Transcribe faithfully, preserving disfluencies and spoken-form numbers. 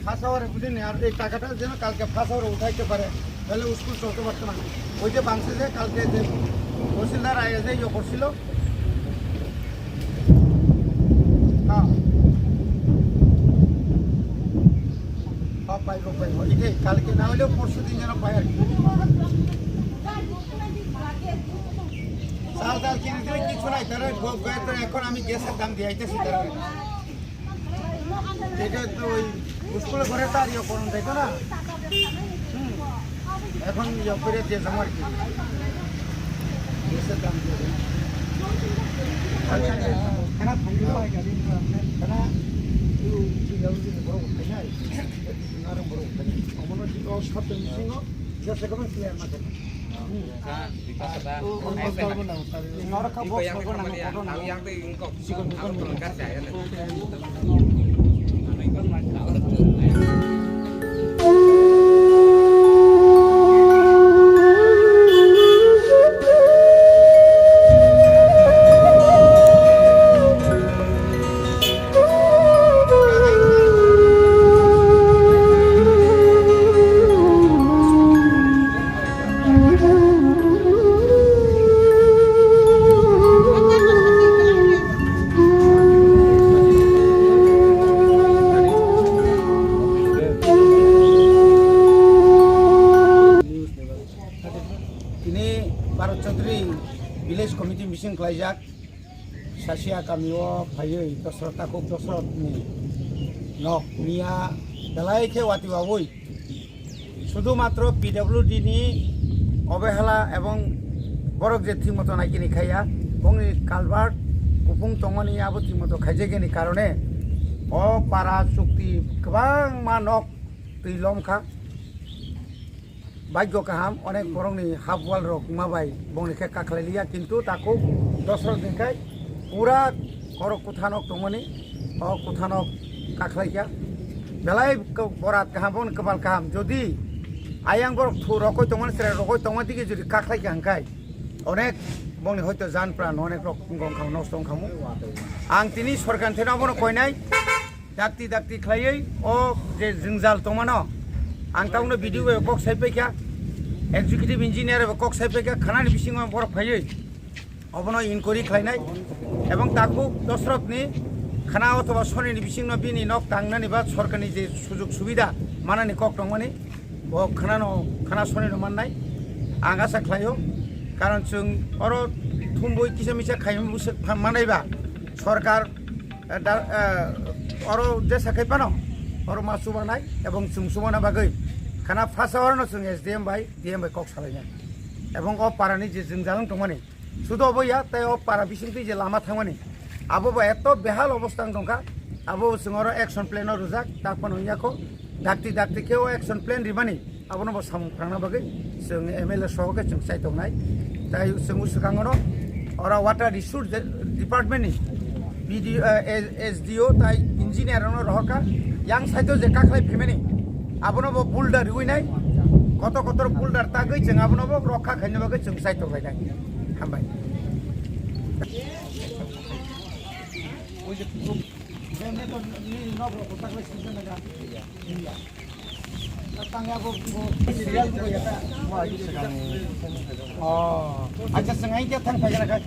ফার্স্ট আওয়ারে বুঝিনি, আর এই টাকাটা যেন কালকে ফার্স্ট আওয়ারে উঠাইতে পারে, তাহলে স্কুল চলতে পারতো না। ওই যে বাংলাদেশে কালকে যে তহসিলদার আইয়া যে ইয়ে করছিল, হ্যাঁ। হ্যাঁ, পাইব, পাইব। এটাই কালকে না হলেও পরশু দিন যেন পাই আর কি। চাল, চাল কিনে দিলে কিছু নাই, তারা গ-, গ-, এখন আমি গ্যাসের দাম দিয়ে আইতেছি তারা। এটা তো ওই স্কুলে ঘরে তো আর ইয়ে করুন, তাই তো না? হুম। এখন ইয়ে করে দিয়ে যাবো আর কি। গ্যাসের দাম দিয়ে দেন। খানা থাকলে হয়, গাড়ি খানা, একটু চিন্তা ভাবনা করে বড় করতে চাই। একটু চিন্তা ভাবনা করে বড় করতে চাই। আমার সব টেনশন, গ্যাসের কোনো ক্লিয়ার না থাকে। Tini Bharat Chaudhary Village Committee meeting khlaijak. Sasia kamio phaiwi Dosrot takhuk Dosrotni nok miya belai khe wati wawi. Sudhumatro P W D ni obehala ebong borok je thikmoto naikini khaiya, bongni culvert kuphung tongmani abo thikmoto khaijakgani karone o para chukti kwbangma nok twi lomkha. Bhagyo kaham, onek borokni half wall rok wngma bai bongni khe kakhlai liya, kintu takhuk Dosrot ni khai pura korok kuthanok tongmani, o kuthanok kakhlai kha. Belai borat kaham, bongni kwpal kaham. Jodi ayang borok thu rokoi tongmani, chwrai rokoi tongma digi jodi kakhlai kha hwnkhai, onek bongni hoito jan pran onek rok wngkha, nosto wngkha. Ang tini sorkar theno abono koinai, dakti dakti khlaiwi o je jwngjal tongmano, ang tabukno B D O bai kok sai paikha, executive engineer bai kok sai paikha, khanani bisingo borok phaiwi obono inquiry khlainai, ebong takhuk Dosrotni khana othoba sonini bisingno bini nok tangnani ba sorkarni je sujug subida manani kok tongmani, bo khanano, khana sonino mannai ang asa khlaio, karon chwng oro thumbui kisa misa khaimani bwswk phan manaiba sorkar eh, da-, eh, oro jesa khai phano oro ma chubanai ebong chwng chubana bagwi khana first hour no chwng S D M bai D M bai kok salainai ebong o parani je jwngjal wng tongmani sudo obo ya tei o para bisingtwi je lama thangmani abo bo eto behal obostha wng tongkha abo chwng oro action plan o rwjak ta phano wngya kho dakti dakti khe o action plan rimani. Abono bo samung phrangna bagwi chwng M L A soho khe chwng chai tongnai. Tai chwng swkango no oro water resource de-, department ni B D O, eh, S D O tai engineer no rohorkha. Yang side o je kakhlai phimani abono bo boulder riwi nai. Kotor kotor boulder tagwi chwng abono bo rokha khaina bagwi chwng chai tonglainai. Hambai. Oh, acha, sengai dia thang pai kana kai.